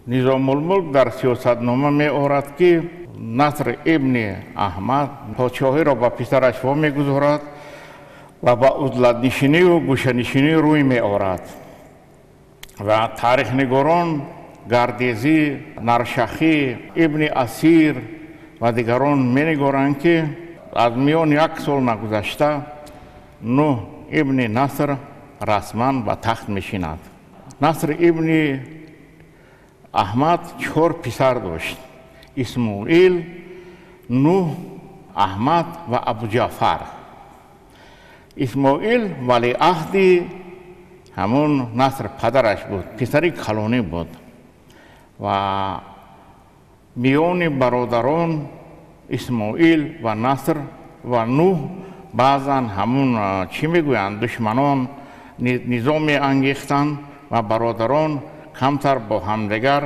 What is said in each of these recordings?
Низомулмулк дар сиёсатнома меорад, ки Наср ибни Аҳмад подшоҳиро ба писараш во мегузорад ва ба узлатнишинию гӯшанишинӣ рӯй меорад. Ва таърихнигорон Гардезӣ, Наршахӣ, Ибни Асир ва дигарон менигоранд, ки аз миён як сол нагузашта Нуҳ ибни Наср расман ба тахт мешинад. Наср ибни Аҳмад чор писар дошт: Исмоил, Нуҳ, Аҳмад ва Абуҷаъфар. Исмоил валиаҳди ҳамун Наср падараш буд, писари калонӣ буд ва миёни бародарон Исмоил ва Наср ва Нуҳ баъзан ҳамун чӣ мегӯянд, душманон низом меангехтанд ва бародарон камтар бо ҳамдигар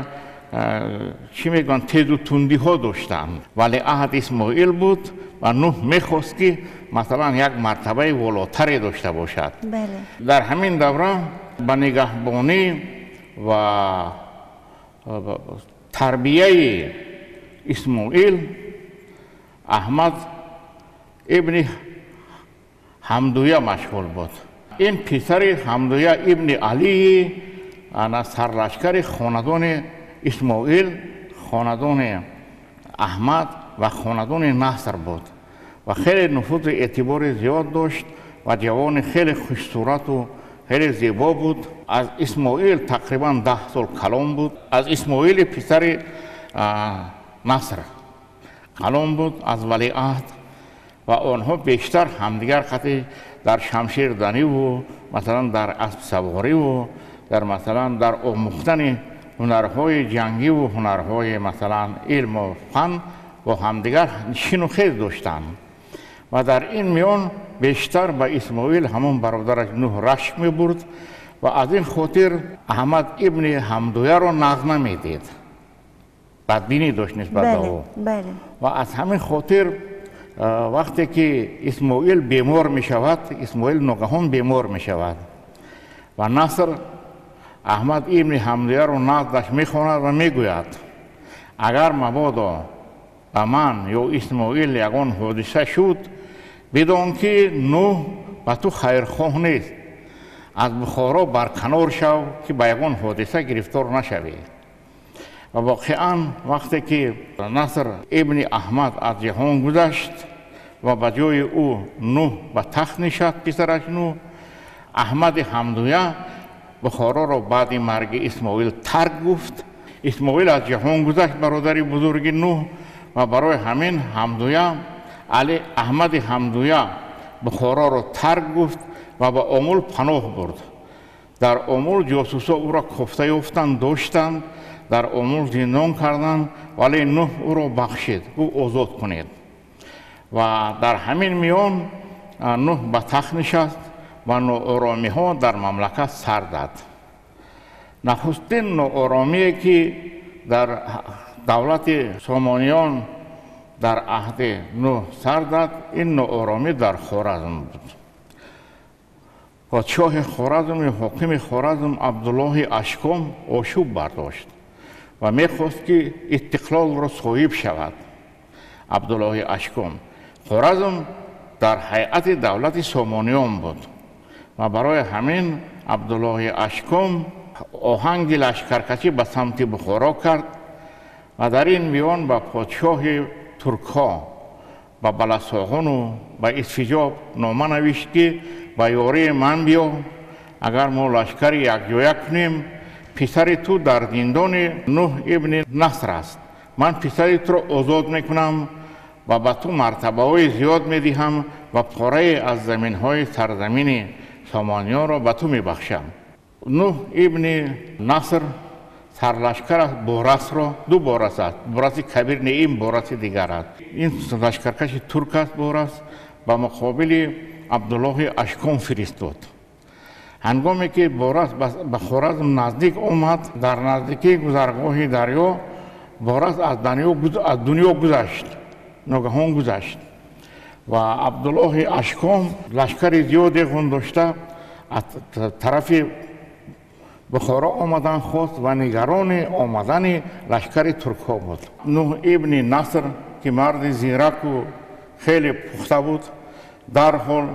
чӣ мегӯянд, тезу тундиҳо доштанд. Вале аҳд Исмоил буд ва Нуҳ мехост, ки масалан як мартабаи волотаре дошта бошад. Дар ҳамин давра ба нигаҳбонӣ ва тарбияи Исмоил Аҳмад ибни Ҳамдуя машғул буд. Ин писари Ҳамдуя ибни Алии ана сарлашкари хонадони Исмоил, хонадони Аҳмад ва хонадони Наср буд ва хеле нуфузу эътибори зиёд дошт ва ҷавони хеле хушсурату хеле зебо буд. Аз Исмоил тақрибан 10 сол калон буд. Аз Исмоили писари Наср калон буд, аз валиаҳд, ва онҳо бештар ҳамдигар қати дар шамширданиву масалан дар аспсавориву дар масалан дар омӯхтани ҳунарҳои ҷангиву ҳунарҳои масалан илму фан бо ҳамдигар шину хез доштанд. Ва дар ин миён бештар ба Исмоил ҳамон бародараш Нуҳ рашк мебурд ва аз ин хотир Аҳмад ибни Ҳамдуяро нағз намедид, бадбинӣ дошт нисбат ба ӯ. Ва аз ҳамин хотир вақте ки Исмоил бемор мешавад, Исмоил ногаҳон бемор мешавад ва Наср Аҳмад ибни Ҳамдуяро наздаш мехонад ва мегӯяд: агар мабодо ба ман ё Исмоил ягон ҳодиса шуд, бидон ки Нуҳ ба ту хайрхоҳ нест, аз Бухоро барканор шав, ки ба ягон ҳодиса гирифтор нашавӣ. Ва воқеан вақте ки Наср ибни Аҳмад аз ҷаҳон гузашт ва ба ҷои ӯ Нуҳ ба тахт нишаст, писараш Нуҳ, Аҳмади Ҳамдуя Бухороро баъди марги Исмоил тарк гуфт. Исмоил аз ҷаҳон гузашт, бародари бузурги Нуҳ, ва барои ҳамин Ҳамдуя Али Аҳмади Ҳамдуя Бухороро тарк гуфт ва ба Омул паноҳ бурд. Дар Омул ҷосусо ӯро кофта ёфтанд, доштанд, дар Омул зиндон карданд, вале Нуҳ ӯро бахшид, гуфт озод кунед. Ва дар ҳамин миён Нуҳ ба тахт нишаст ва нооромиҳо дар мамлакат сар дад. Нахустин нооромие, ки дар давлати Сомониён дар аҳди Нуҳ сар дад, ин нооромӣ дар Хоразм буд. Подшоҳи Хоразм ё ҳокими Хоразм Абдуллоҳи Ашком ошӯб бардошт ва мехост, ки истиқлолро соҳиб шавад. Абдуллоҳи Ашком, Хоразм дар ҳайати давлати Сомониён буд ва барои ҳамин Абдуллоҳи Ашком оҳанги лашкаркашӣ ба самти Бухоро кард ва дар ин миён ба подшоҳи туркҳо, ба Баласоғуну ба Исфиҷоб нома навишт, ки ба ёрии ман биё, агар мо лашкари якҷоя кунем, писари ту дар зиндони Нуҳ ибни Наср аст, ман писари туро озод мекунам ва ба ту мартабаҳои зиёд медиҳам ва порае аз заминҳои сарзамини Сомониёнро ба ту мебахшам. Нуҳ ибни Наср сарлашкар аст Борасро, ду Борас аст, Бораси Кабир не, ин Бораси дигар аст, ин лашкаркаши турк аст. Борас ба муқобили Абдуллоҳи Ашком фиристод. Ҳангоме ки Борас ба Хоразм наздик омад, дар наздикии гузаргоҳи дарё Борас аз дунё гузашт, ногаҳон гузашт ва Абдуллоҳи Ашком лашкари зиёде хун дошта аз тарафи Бухоро омадан хост ва нигарони омадани лашкари туркҳо буд. Нуҳ ибни Наср, ки марди зираку хеле пухта буд, дарҳол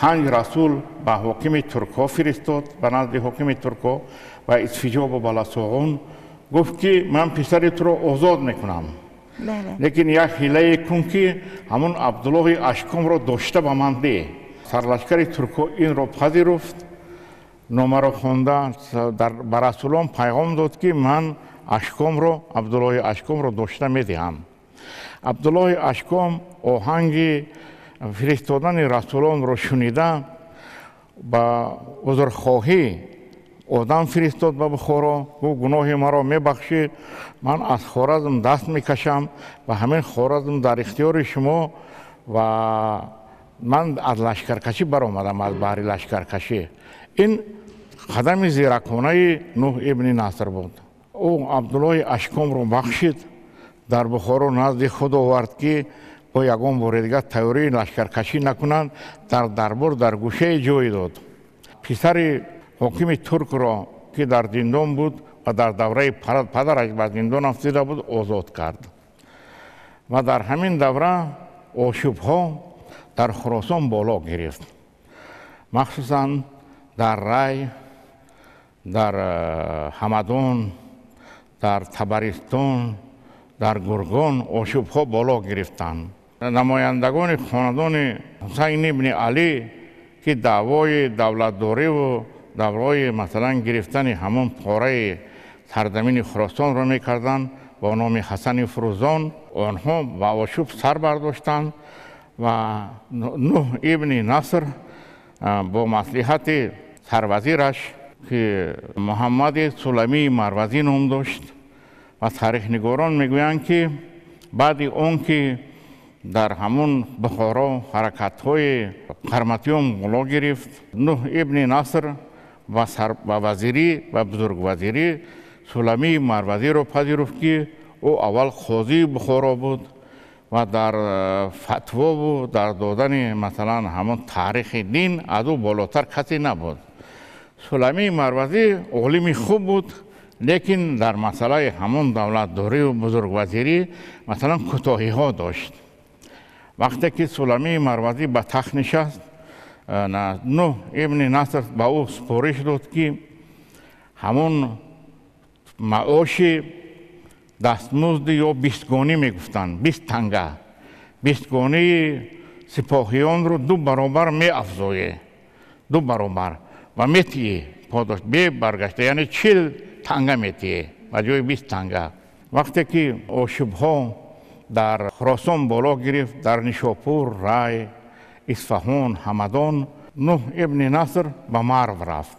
5 расул ба ҳокими туркҳо фиристод, ба назди ҳокими туркҳо ва Исфиҷобу Баласоғун гуфт, ки ман писари туро озод мекунам, лекин як ҳилае кун, ки ҳамун Абдуллоҳи Ашкомро дошта ба ман деҳ. Сарлашкари туркҳо инро пазируфт, номаро хонда ба расулон пайғом дод, ки ман Ашкомро, Абдуллоҳи Ашкомро дошта медиҳам. Абдуллоҳи Ашком оҳанги фиристодани расулонро шунида ба узрхоҳӣ одам фиристод ба Бухоро. Гуфт: гуноҳи маро мебахшӣ, ман аз Хоразм даст мекашам ва ҳамин Хоразм дар ихтиёри шумо ва ман аз лашкаркашӣ баромадам, аз баҳри лашкаркашӣ. Ин қадами зираконаи Нуҳ ибни Наср буд. Ӯ Абдуллоҳи Ашкомро бахшид, дар Бухоро назди худ овард, ки бо ягон бори дигар тайёрии лашкаркашӣ накунанд. Дар дарбор дар гӯшаи ҷой дод. Писари ҳокими туркро, ки дар зиндон буд ва дар давраи падараш ба зиндон афтида буд, озод кард. Ва дар ҳамин давра ошӯбҳо дар Хуросон боло гирифт, махсусан дар Рай, дар Ҳамадон, дар Табаристон, дар Гургон ошӯбҳо боло гирифтанд. Намояндагони хонадони Ҳусайн ибни Алӣ, ки даъвои давлатдориву даъвои масалан гирифтани ҳамон пораи сарзамини Хуросонро мекарданд бо номи Ҳасани Фурӯзон, онҳо ба ошӯб сар бардоштанд ва Нуҳ ибни Наср бо маслиҳати сарвазираш, ки Муҳаммади Суламии Марвазӣ ном дошт, ва таърихнигорон мегӯянд, ки баъди он ки дар ҳамун Бухоро ҳаракатҳои қарматиён боло гирифт, Нуҳ ибни Наср ба вазирӣ ва бузургвазирӣ Суламии Марвазиро пазируфт, ки ӯ аввал қозии Бухоро буд ва дар фатвову дар додани масалан ҳамон таърихи дин аз ӯ болотар касе набуд. Суламии Марвазӣ олими хуб буд, лекин дар масъалаи ҳамон давлатдориву бузургвазирӣ масалан кӯтоҳиҳо дошт. Вақте ки Суламии Марвазӣ ба тахт нишаст, Нуҳ ибни Наср ба ӯ супориш дод, ки ҳамон маоши дастмузди ё бистгонӣ мегуфтанд, 20 танга, бистгонии сипоҳиёнро 2 баробар меафзоӣ, 2 баробар ва метиҳӣ подош бебаргашта, яъне 40 танга метиҳӣ ба ҷои 20 танга. Вақте ки ошӯбҳо дар Хуросон боло гирифт, дар Нишопур, Рай, Исфаҳон, Ҳамадон, Нуҳ ибни Наср ба Марв рафт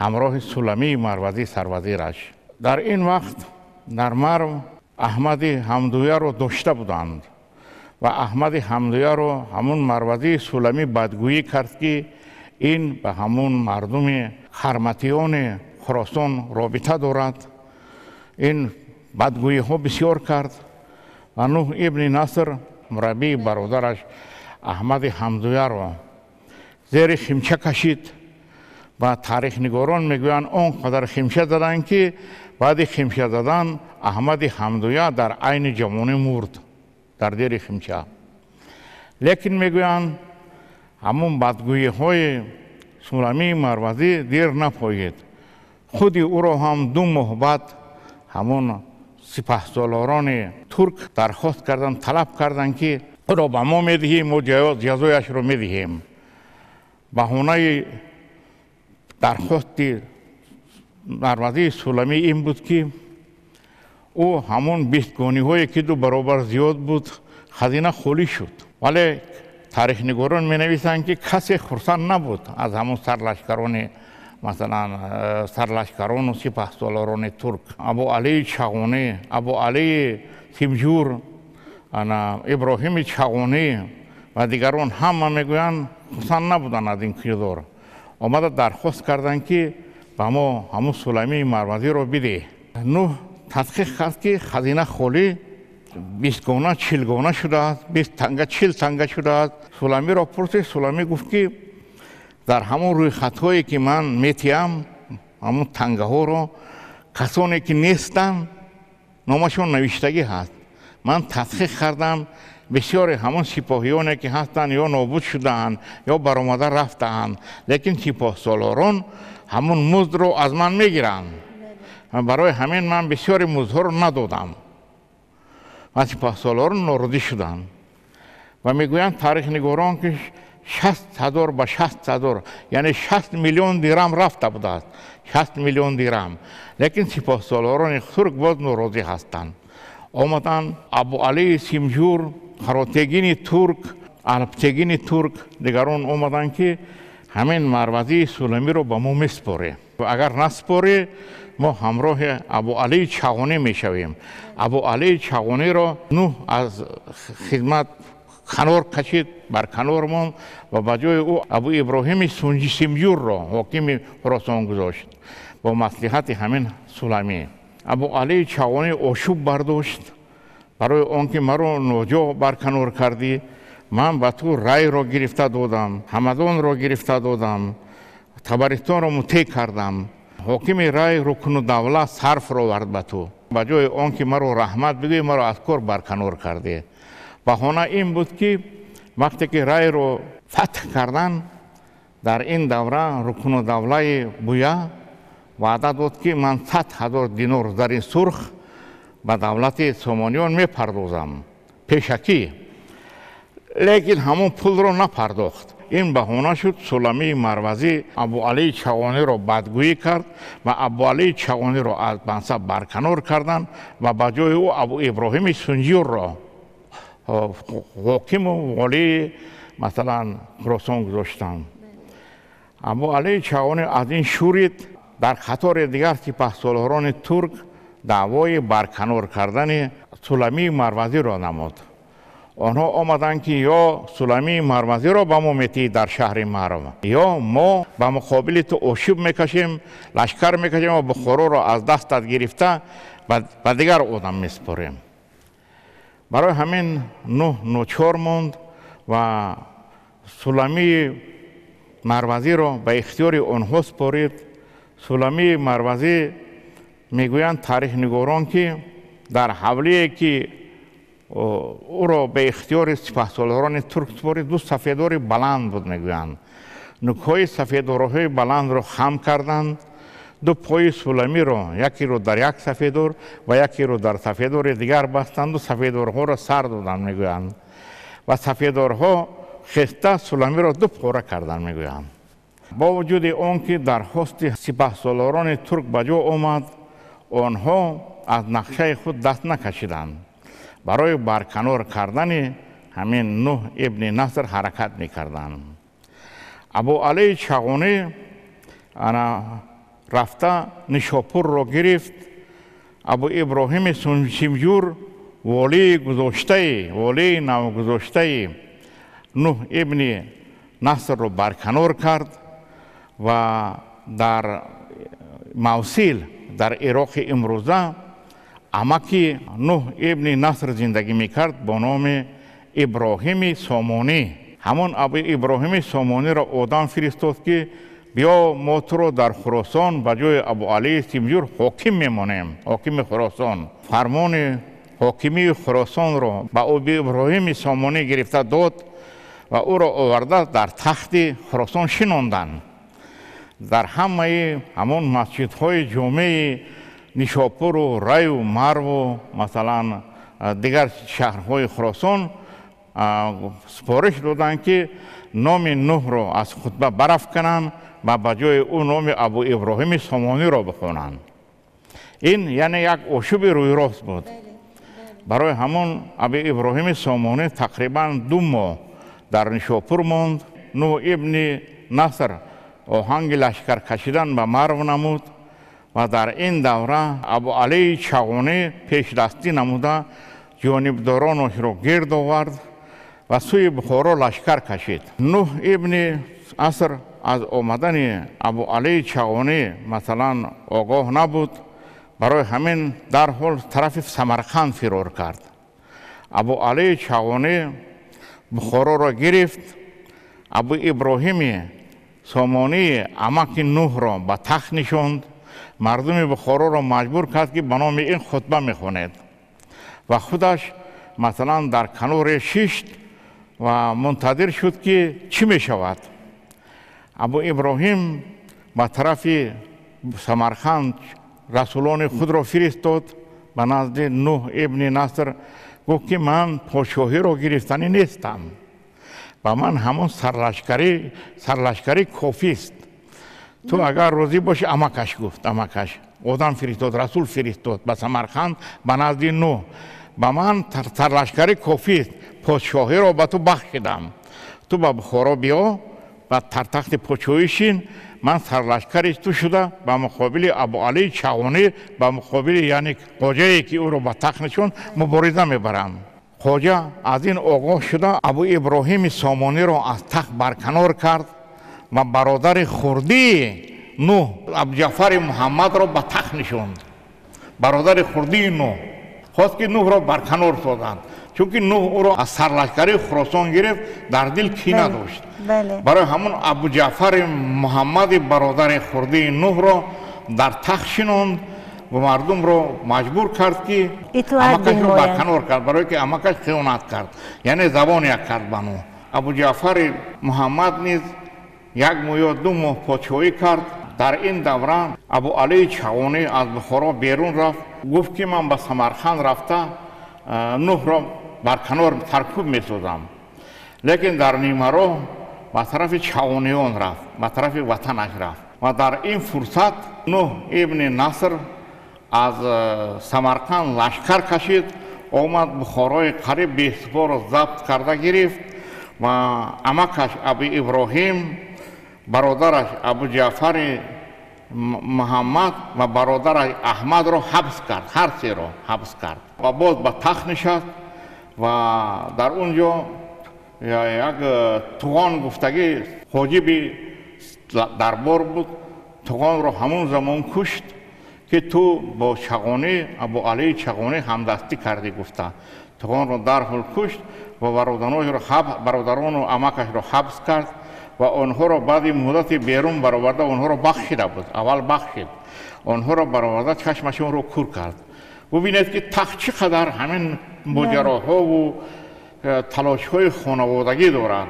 ҳамроҳи Суламии Марвазӣ сарвазираш. Дар ин вақт дар Марв Аҳмади Ҳамдуяро дошта буданд ва Аҳмади Ҳамдуяро ҳамун Марвазии Суламӣ бадгӯӣ кард, ки ин ба ҳамун мардуми қарматиёни Хуросон робита дорад. Ин бадгӯиҳо бисёр кард ва Нуҳ ибни Наср мураббии бародараш Аҳмади Ҳамдуяро зери химча кашид ва таърихнигорон мегӯянд, он қадар химча заданд, ки баъди химча задан Аҳмади Ҳамдуя дар айни ҷавонӣ мурд дар зери химча. Лекин мегӯянд, ҳамун бадгӯиҳои Суламии Марвазӣ дер напоид. Худи ӯро ҳам 2 моҳ баъд ҳамун сипаҳсолорони турк дархост карданд, талаб карданд, ки ӯро ба мо медиҳем, мо ҷазояшро медиҳем. Баҳонаи дархости Марвазии Суламӣ ин буд, ки ӯ ҳамон бистгониҳое, ки 2 баробар зиёд буд, хазина холӣ шуд. Вале таърихнигорон менависанд, ки касе хурсанд набуд аз ҳамон сарлашкарони, масалан сарлашкарону сипаҳсолорони турк. Абу Алии Чағонӣ, Абу Алии Симҷур, Иброҳими Чағонӣ ва дигарон ҳама мегӯянд хурсанд набуданд аз ин кирдор. Омада дархост карданд, ки ба мо ҳамун Суламии Марвазиро бидеҳ. Нуҳ тадқиқ кард, ки хазина холӣ, 20 гона 40 гона шудааст, 20 танга 40 танга шудааст. Суламиро пурсид, Суламӣ гуфт, ки дар ҳамон рӯйхатҳое, ки ман метиҳам, Ҳамон тангаҳоро касоне ки нестанд, номашон навиштагӣ ҳаст. Ман тадқиқ кардам, бисёре ҳамон сипоҳиёне ки ҳастанд ё нобуд шудаанд, ё баромада рафтаанд, лекин сипоҳсолорон ҳамон муздро аз ман мегиранд. Барои ҳамин ман бисёри муздҳоро надодам ва сипоҳсолорон норозӣ шуданд. Ва мегӯянд таърихнигорон, ки 60 000 ба 60 000, яъне 60 миллион дирам рафта будааст, 60 миллион дирам. Лекин сипоҳсолорони турк боз норозӣ ҳастанд. Омаданд Абуалии Симҷур, Қаротегини турк, Алптегини турк, дигарон омаданд, ки ҳамин Марвазии Суламиро ба мо месупорӣ, агар насупорӣ, мо ҳамроҳи Абуалии Чағонӣ мешавем. Абуалии Чағониро Нӯҳ аз хидмат канор кашид, барканор монд ва ба ҷои ӯ Абу Иброҳими Симҷурро ҳокими Хуросон гузошт бо маслиҳати ҳамин Суламӣ. Абуалии Чағонӣ ошӯб бардошт, барои он ки маро ноҷо барканор кардӣ, ман ба ту Райро гирифта додам, Ҳамадонро гирифта додам, Табаристонро мутеъ кардам, ҳокими Рай Рукну Давла Сарфро овард ба ту, ба ҷои он ки маро раҳмат бигӯӣ, маро аз кор барканор кардӣ. Баҳона ин буд, ки вақте ки Райро фатҳ кардан, дар ин давра Рукну Давлаи Буя ваъда дод, ки ман 100 000 динор зари сурх ба давлати Сомониён мепардозам пешакӣ, лекин ҳамон пулро напардохт. Ин баҳона шуд, Суламии Марвазӣ Абуалии Чағониро бадгӯӣ кард ва Абуалии Чағониро аз мансаб барканор карданд ва ба ҷои ӯ Абу Иброҳими Сунҷурро ҳокиму волии, масалан, Хуросон гузоштанд. Абуалии Чағонӣ аз ин шурид, дар қатори дигар сипаҳсолорони турк даъвои барканор кардани Суламии Марвазиро намуд. Онҳо омаданд, ки ё Суламии Марвазиро ба мо метиҳӣ дар шаҳри Марв, ё мо ба муқобили ту ошӯб мекашем, лашкар мекашем ва Бухороро аз дастат гирифта ба дигар одам месупорем. Барои ҳамин Нӯҳ ночор монд ва Суламии Марвазиро ба ихтиёри онҳо супорид. Суламии Марвазӣ, мегӯянд таърихнигорон, ки дар ҳавлие ки ӯро ба ихтиёри сипаҳсолорони турк супорид, ду сафедори баланд буд. Мегӯянд, нукҳои сафедорҳои баландро хам карданд, ду пои Суламиро якеро дар як сафедор ва якеро дар сафедори дигар бастанду сафедорҳоро сар доданд, мегӯянд, ва сафедорҳо хеста Суламиро ду пора карданд. Мегӯянд, бо вуҷуди он ки дархости сипаҳсолорони турк ба ҷо омад, онҳо аз нақшаи худ даст накашиданд, барои барканор кардани ҳамин Нӯҳ ибни Наср ҳаракат мекарданд. Абуалии Чағонӣ ана рафта Нишопурро гирифт. Абу Иброҳими Симҷур, волии гузоштаи, волии навгузоштаи Нӯҳ ибни Насрро барканор кард ва дар Мавсил, дар Ироқи имрӯза, амаки Нӯҳ ибни Наср зиндагӣ мекард бо номи Иброҳими Сомонӣ. Ҳамон Абу Иброҳими Сомониро одам фиристод, ки биё, мо туро дар Хуросон ба ҷои Абуалии Симҷур ҳоким мемонем, ҳокими Хуросон. Фармони ҳокимии Хуросонро ба Абу Иброҳими Сомонӣ гирифта дод ва ӯро оварда дар тахти Хуросон шинонданд. Дар ҳамаи ҳамон масҷидҳои ҷомеи Нишопуру Раю Марву, масалан, дигар шаҳрҳои Хуросон супориш доданд, ки номи Нӯҳро аз хутба барафкананд ва ба ҷои ӯ номи Абу Иброҳими Сомониро бихонанд. Ин яъне як ошӯби рӯйрост буд. Барои ҳамон Абу Иброҳими Сомонӣ тақрибан 2 моҳ дар Нишопур монд. Нӯҳ ибни Наср оҳанги лашкар кашидан ба Марв намуд ва дар ин давра Абуалии Чағонӣ пешдастӣ намуда, ҷонибдоронашро гирд овард ва сӯи Бухоро лашкар кашид. Нӯҳ ибни Аср аз омадани Абуалии Чағонӣ, масалан, огоҳ набуд. Барои ҳамин дарҳол тарафи Самарқанд фирор кард. Абуалии Чағонӣ Бухороро гирифт. Абу Иброҳими Сомонӣ амаки Нӯҳро ба тахт нишонд, мардуми Бухороро маҷбур кард, ки ба номи ин хутба мехонед ва худаш масалан дар каноре шишт ва мунтазир шуд, ки чӣ мешавад. Абу Иброҳим ба тарафи Самарқанд расулони худро фиристод ба назди Нӯҳ ибни Наср, гуфт, ки ман подшоҳиро гирифтанӣ нестам, ба ман ҳамон сарлашкарӣ кофист. Ту агар розӣ бошӣ, амакаш гуфт, амакаш одам фиристод, расул фиристод ба Самарқанд ба назди Нӯҳ, ба ман сарлашкарӣ кофист, подшоҳиро ба ту бахшидам, ту ба Бухоро биё ва дар тахти подшоҳӣ шин, ман сарлашкари ту шуда ба муқобили Абуалии Чағонӣ, ба муқобили яъне хоҷае, ки ӯро ба тахт нишонд, мубориза мебарам. Хоҷа аз ин огоҳ шуда Абу Иброҳими Сомониро аз тахт барканор кард ва бародари хурдии Нӯҳ Абуҷаъфари Муҳаммадро ба тахт нишонд. Бародари хурдии Нӯҳ хост, ки Нӯҳро барканор созанд, чунки Нӯҳ ӯро аз сарлашкарии Хуросон гирифт, дар дил кина дошт. Барои ҳамон Абуҷаъфари Муҳаммади бародари хурдии Нӯҳро дар тахт шинонд ва мардумро маҷбур кард, ки амакашро барканор кард, барое ки амакаш хиёнат кард, яъне забон як кард ба Нӯҳ. Абуҷаъфари Муҳаммад низ як моҳ ё 2 моҳ подшоҳӣ кард. Дар ин давра Абуалии Чағонӣ аз Бухоро берун рафт, гуфт, ки ман ба Самарқанд рафта Нӯҳро барканор саркӯб месозам, лекин дар нимароҳ ба тарафи Чағониён рафт, ба тарафи ватанаш рафт ва дар ин фурсат Нӯҳ ибни Наср аз Самарқанд лашкар кашид, омад Бухорои қариб бесупорро забт карда гирифт ва амакаш Абу Иброҳим, бародараш Абуҷаъфари Муҳаммад ва бародараш Аҳмадро ҳабс кард, ҳар серо ҳабс кард ва боз ба тахт нишаст ва дар он ҷо як туғон гуфтагӣ ҳоҷиби дарбор буд, туғонро ҳамон замон кушт, ки ту бо Чағонӣ, Абуалии Чағонӣ ҳамдастӣ кардӣ гуфта. Туғонро дарҳол кушт ва бародарону амакашро ҳабс кард ва онҳоро баъди муҳлати берун бароварда онҳоро бахшида буд, аввал бахшид, онҳоро бароварда чашмашонро кур кард. Бубинед, ки тахт чӣ қадар ҳамин моҷароҳову талошҳои хонаводагӣ дорад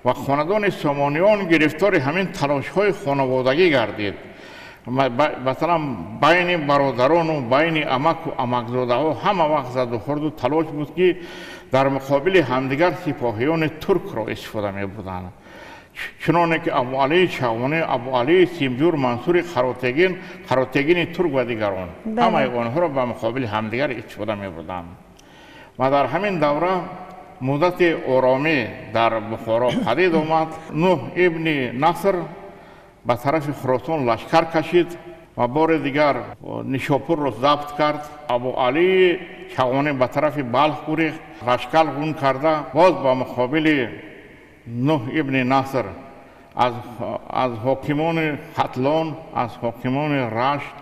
ва хонадони Сомониён гирифтори ҳамин талошҳои хонаводагӣ гардид. Масалан, байни бародарону байни амаку амакзодаҳо ҳама вақт задухӯрду талош буд, ки дар муқобили ҳамдигар сипоҳиёни туркро истифода мебурданд, чуноне ки Абуалии Чағонӣ, Абуалии Симҷур, Мансури Харотегин, Харотегини турк ва дигарон, ҳамаи онҳоро ба муқобили ҳамдигар истифода мебурданд. Ва дар ҳамин давра муддати оромӣ дар Бухоро падид омад. Нӯҳ ибни Наср ба тарафи Хуросон лашкар кашид ва бори дигар Нишопурро забт кард. Абуалии Чағонӣ ба тарафи Балх гурехт, лашкар ғун карда боз ба муқобили Нӯҳ ибни Наср аз ҳокимони Хатлон, аз ҳокимони Рашт,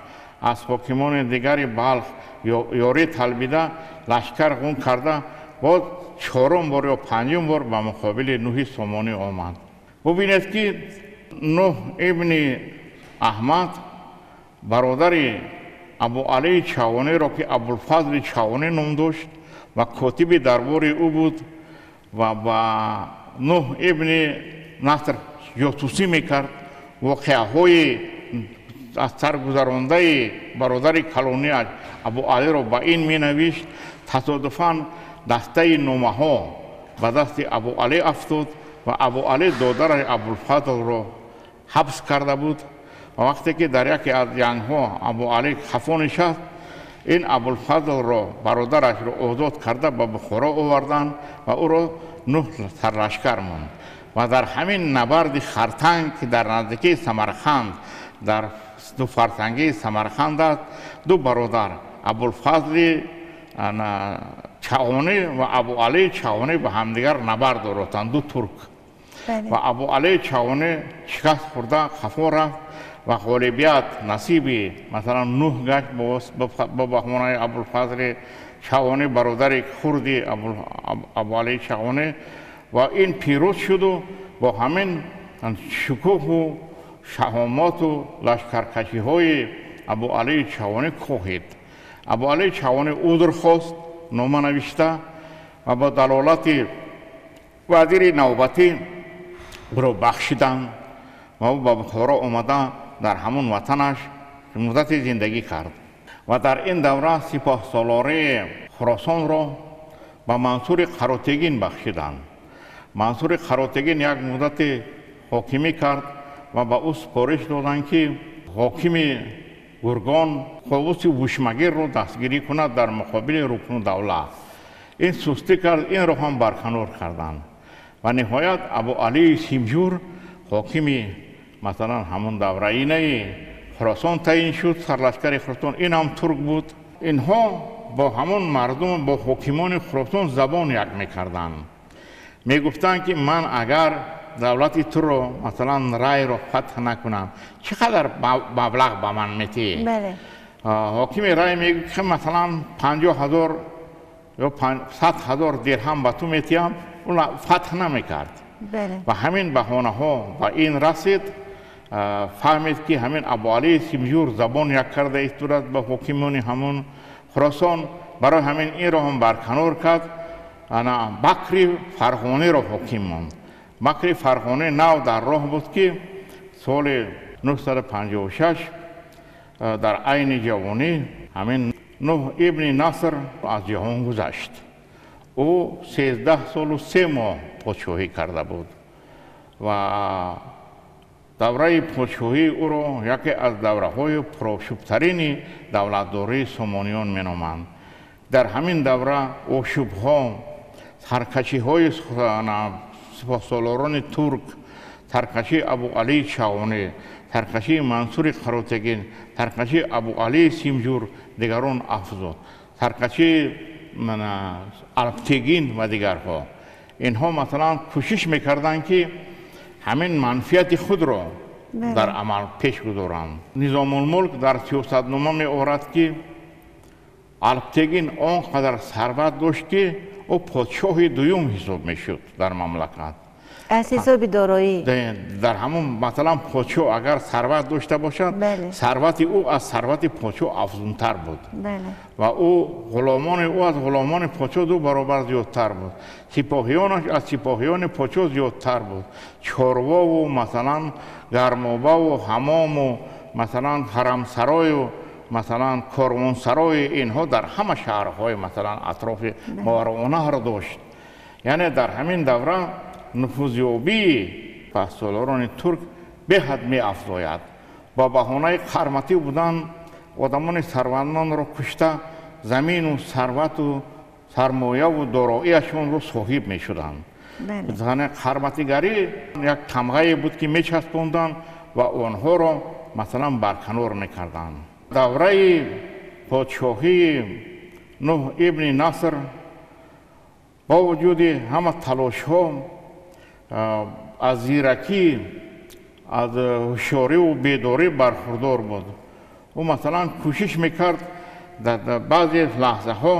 аз ҳокимони дигари Балх ёрӣ талбида лашкар ғун карда боз чорум бор ё панҷум бор ба муқобили Нӯҳи Сомонӣ омад. Бубинед, ки Нӯҳ ибни Аҳмад бародари Абуалии Чағониро, ки Абулфазли Чағонӣ ном дошт ва котиби дарбори ӯ буд ва ба Нӯҳ ибни Наср ҷосусӣ мекард, воқеаҳои аз саргузарондаи бародари калониаш Абуалиро ба ин менавишт. Тасодуфан дастаи номаҳо ба дасти Абуалӣ афтод ва Абуалӣ додараш Абулфазлро ҳабс карда буд ва вақте ки дар яке аз ҷангҳо Абуалӣ хафо нишаст, ин Абулфазлро бародарашро озод карда ба Бухоро оварданд ва ӯро Нӯҳ сарлашкар монд. Ва дар ҳамин набарди Хартанг, ки дар наздикии Самарқанд, дар ду фарсангии Самарқанд аст, ду бародар Абулфазли Чағонӣ ва Абуалии Чағонӣ ба ҳамдигар набард оростанд, ду турк. Ва Абуалии Чағонӣ шикаст хӯрда хафо рафт ва ғолибият насиби масалан Нӯҳ гашт бо баҳонаи Абулфазли Чағонӣ, бародари хурди Абуалии Чағонӣ, ва ин пирӯз шуду бо ҳамин шукӯҳу шаҳомоту лашкаркашиҳои Абуалии Чағонӣ коҳид. Абуалии Чағонӣ узр хост, нома навишта ва бо далолати вазири навбатӣ ӯро бахшиданд ва ӯ ба Бухоро омада дар ҳамон ватанаш муддати зиндагӣ кард. Ва дар ин давра сипоҳсолории Хуросонро ба Мансури Қаротегин бахшиданд. Мансури Қаротегин як муддати ҳокимӣ кард ва ба ӯ супориш доданд, ки ҳокими Гургон Ковуси Вушмагирро дастгирӣ кунад дар муқобили Рукнудавла. Ин сустӣ кард, инро ҳам барканор карданд. Ва ниҳоят Абуалии Симҷур ҳокими масалан ҳамон давраинаи Хуросон таъин шуд, сарлашкари Хуросон, ин ҳам турк буд. Инҳо бо ҳамон мардум, бо ҳокимони Хуросон забон як мекарданд. Мегуфтанд, ки ман агар давлати туро, масалан Райро фатҳ накунам, чӣ қадар маблағ ба ман метиҳӣ? Ҳокими Рай мегӯяд, ки масалан 50,000 ё 100,000 дирҳам ба ту метиҳам, ӯ фатҳ намекард. Ва ҳамин баҳонаҳо ба ин расид, фаҳмид, ки ҳамин Абуалии Симҷур забон як карда истодааст ба ҳокимони ҳамон Хуросон. Барои ҳамин инро ҳам барканор кард. Ана Бакри Фарғониро ҳоким монд. Бакри Фарғонӣ нав дар роҳ буд, ки соли 956 дар айни ҷавонӣ ҳамин Нуҳ ибни Наср аз ҷаҳон гузашт. Ӯ 13 солу 3 моҳ подшоҳӣ карда буд ва давраи подшоҳии ӯро яке аз давраҳои пурошӯбтарини давлатдории Сомониён меноманд. Дар ҳамин давра ошӯбҳо, саркашиҳои сипоҳсолорони турк, саркашии Абуалии Чағонӣ, саркашии Мансури Қаротегин, саркашии Абуалии Симҷур дигарон афзуд, саркашии Алптегин ва дигарҳо. Инҳо масалан кӯшиш мекарданд, ки ҳамин манфиати худро дар амал пеш гузоранд. Низомулмулк дар сиёсатнома меорад, ки Алптегин он қадар сарват дошт, ки ӯ подшоҳи дуюм ҳисоб мешуд дар мамлакат. Аз ҳисоби дороӣ. Дар ҳамон масалан подшоҳ агар сарват дошта бошад, сарвати ӯ аз сарвати подшоҳ афзунтар буд. Ва ӯ ғуломони ӯ аз ғуломони подшоҳ 2 баробар зиёдтар буд. Сипоҳиёнаш аз сипоҳиёни подшоҳ зиёдтар буд. Чорвову масалан гармобаву ҳамому масалан ҳарамсарою масалан корвонсарои инҳо дар ҳама шаҳрҳои масалан атрофи Мовароуннаҳр дошт. Яъне дар ҳамин давра нуфузёбии паҳсолорони турк беҳад меафзояд. Бо баҳонаи қарматӣ будан одамони сарватмандро кушта, замину сарвату сармояву дороиашонро соҳиб мешуданд. Қарматигарӣ як тамғае буд, ки мечаспонданд ва онҳоро масалан барканор мекарданд. Давраи подшоҳии Нуҳ ибни Наср бо вуҷуди ҳама талошҳо аз зиракӣ, аз ҳушёриву бедорӣ бархурдор буд. Ӯ масалан кӯшиш мекард, дар баъзе лаҳзаҳо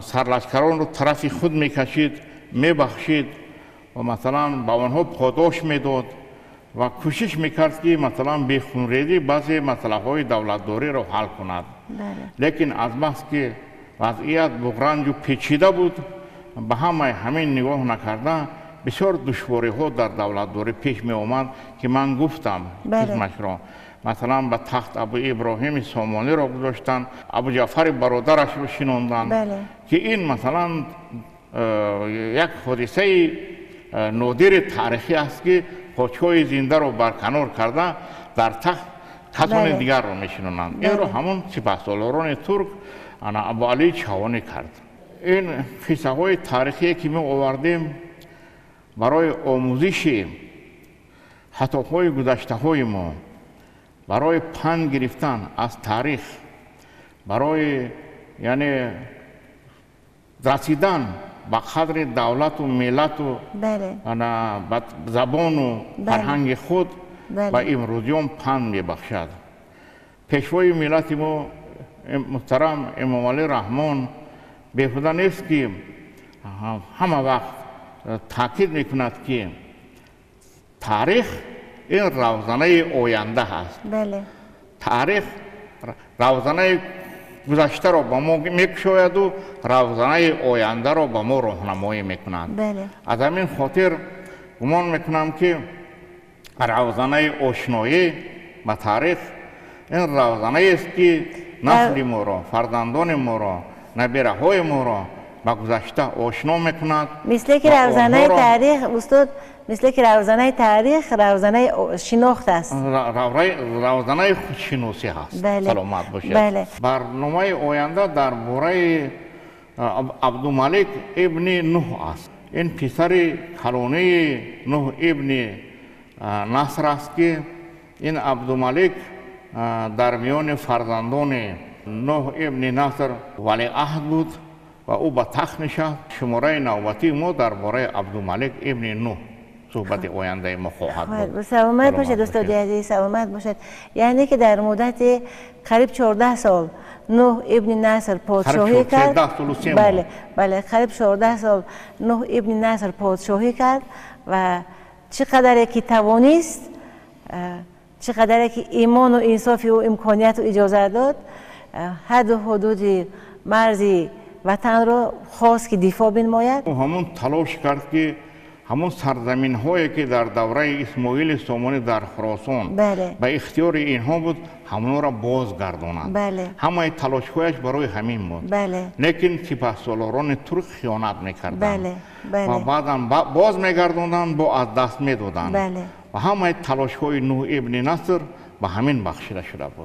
сарлашкаронро тарафи худ мекашид, мебахшид ва масалан ба онҳо подош медод ва кӯшиш мекард, ки масалан бехунрезӣ баъзе масъалаҳои давлатдориро ҳал кунад. Лекин азбас ки вазъият буғранҷу печида буд, ба ҳамаи ҳамин нигоҳ накарда бисёр душвориҳо дар давлатдорӣ пеш меомад, ки ман гуфтам қисмашро. Масалан ба тахт Абу Иброҳими Сомониро гузоштанд, Абу Ҷаъфари бародарашро шинонданд, ки ин масалан як ҳодисаи нодири таърихӣ аст, ки подшоҳи зиндаро барканор карда дар тахт касони дигарро мешинонанд. Инро ҳамон сипаҳсолорони турк ана Абуалии Чағонӣ кард. Ин қиссаҳои таърихие, ки мо овардем, барои омӯзиши хатоҳои гузаштаҳои мо, барои панд гирифтан аз таърих, барои яъне расидан ба қадри давлату миллату ба забону фарҳанги худ ба имрӯзиён панд мебахшад. Пешвои миллати мо муҳтарам Эмомалӣ Раҳмон беҳуда нест, ки ҳама вақт таъкид мекунад, ки Таърих ин равзанаи оянда ҳаст. Таърих равзанаи гузаштаро ба мо мекушояду равзанаи ояндаро ба мо роҳнамоӣ мекунад. Аз ҳамин хотир гумон мекунам, ки равзанаи ошноӣ ба таърих ин равзанаест, ки насли моро, фарзандони моро, набираҳои моро ба гузашта ошно мекунад. Мисле ки равзанаи таърих, устод, мисле ки равзанаи таърих равзанаи шинохт аст. Равзанаи худшиносӣ ҳаст. Саломат бошед. Барномаи оянда дар бораи Абдумалик ибни Нуҳ аст. Ин писари калонии Нуҳ ибни Наср аст, ки ин Абдумалик дар миёни фарзандони Нуҳ ибни Наср валиаҳд буд ва ӯ ба тахт нишаст. Шумораи навбатии мо дар бораи Абдумалик ибни Нуҳ суҳбати ояндаи мо хоҳад буд. Саломат бошед, устоди азиз, саломат бошед. Яъне ки дар муддати қариб 14 сол Нуҳ ибни Наср подшоҳӣ кард. Бале, қариб 14 сол Нуҳ ибни Наср подшоҳӣ кард ва чӣ қадаре ки тавонист, чӣ қадаре ки имону инсофи ӯ имконияту иҷоза дод, ҳадду ҳудуди марзи ватанро хост, ки дифоъ бинмояд. Ҳамон талош кард, ки ҳамон сарзаминҳое, ки дар давраи Исмоили Сомонӣ дар Хуросон ба ихтиёри инҳо буд, ҳамонро бозгардонад. Ҳамаи талошҳояш барои ҳамин буд, лекин сипаҳсолорони турк хиёнат мекарданд ва баъдан боз мегардонданд, бо аз даст медоданд ва ҳамаи талошҳои Нуҳ ибни Наср ба ҳамин бахшида шуда буд.